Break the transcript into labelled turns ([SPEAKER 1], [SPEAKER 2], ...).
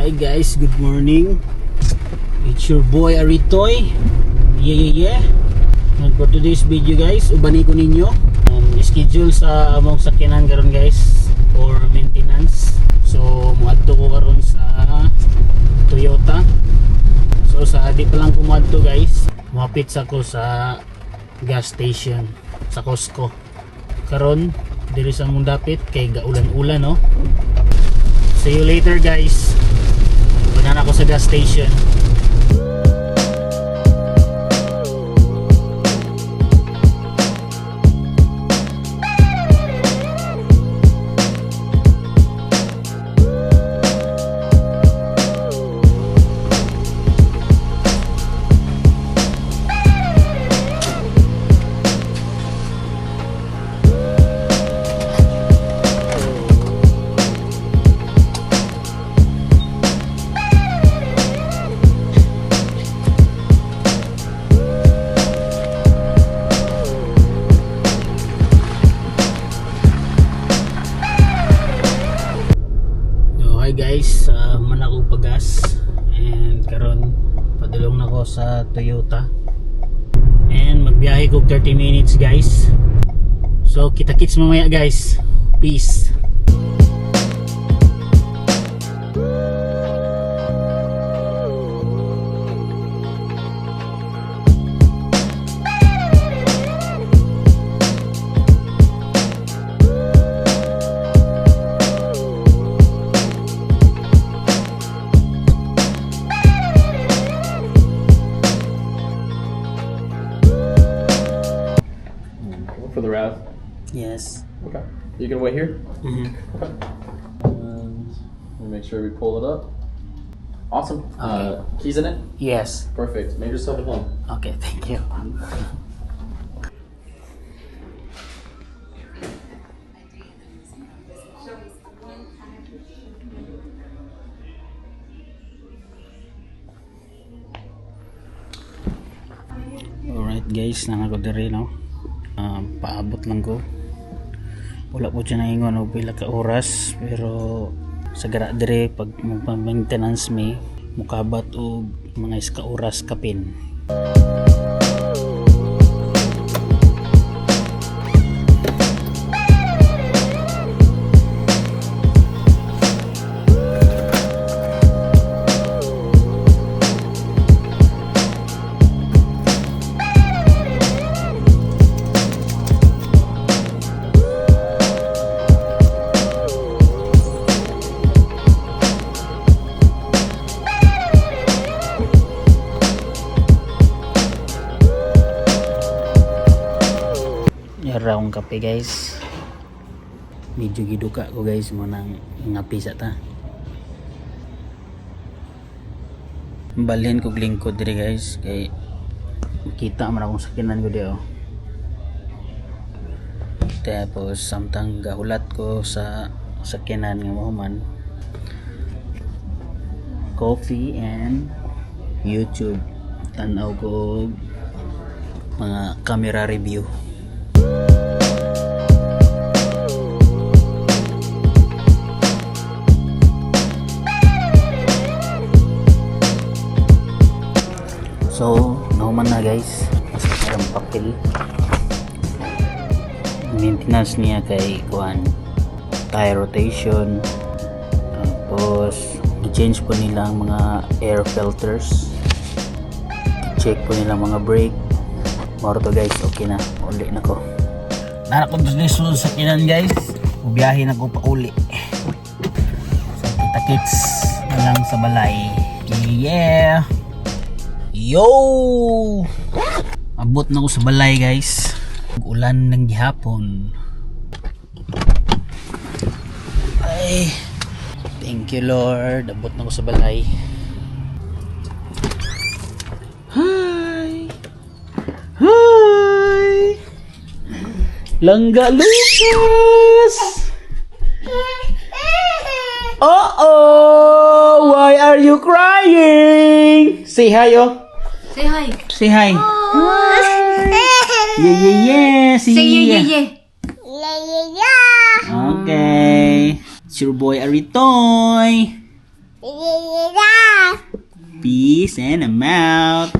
[SPEAKER 1] Hi guys, good morning. It's your boy Aritoy. Yeah. And for today's video guys, ubani ko ninyo. Schedule sa among sakyanan karon guys for maintenance. So muadto ko karon sa Toyota. So sa di pa lang ko muadto guys, muhapit sa ko sa gas station sa Costco. Karon diri sa among dapit kay gaulan-ulan, no. See you later guys. Wala na ako sa gas station. So, hi guys, human ako pagas and karon padulong na ko sa Toyota. And magbiyahe ko 30 minutes guys. So kita-kits mamaya guys. Peace.
[SPEAKER 2] For the RAV.
[SPEAKER 1] Yes.
[SPEAKER 2] Okay. You can wait here. Okay. And let me make sure we pull it up. Awesome. Keys in it?
[SPEAKER 1] Yes.
[SPEAKER 2] Perfect. Make yourself at home.
[SPEAKER 1] Okay, thank you. Alright guys, naa ko diri, no. Paabot lang ko. Wala po siya naingon og pila ka oras, pero sa gara diri pag maintenance mi mukabat og mga isa ka oras kapin. Yara akong kape guys. Medyo giduka ko guys mo nang ngapi sa ta. Balhin kog lingkod diri guys kay kita man akong sakyanan ko di oh. Tapos samtang gahulat ko sa sakyanan nga mahuman, coffee and YouTube, tanaw ko og mga camera review. So, nahuman na guys. Mas parang papel. Maintenance niya kay kuan, tire rotation. Tapos, i-change po nila ang mga air filters. I-check po nila ang mga brake. Mao to guys, okay na. Uli na ko. Naa ko sa sakyanan guys. Ubiyahe na ko pa uli. So, kita-kits na lang sa balay. Yeah! Yo! Abot na ko sa balay guys. Ulan ng gihapon. Ay, thank you Lord. Abot na ko sa balay. Hi! Hi! Langga Lucas! Uh-oh! Why are you crying? Say hi, oh.
[SPEAKER 3] Say hi.
[SPEAKER 1] Say hi. Yeah. See
[SPEAKER 3] Say yeah.
[SPEAKER 1] Okay. It's your boy Aritoy. Peace and I'm out.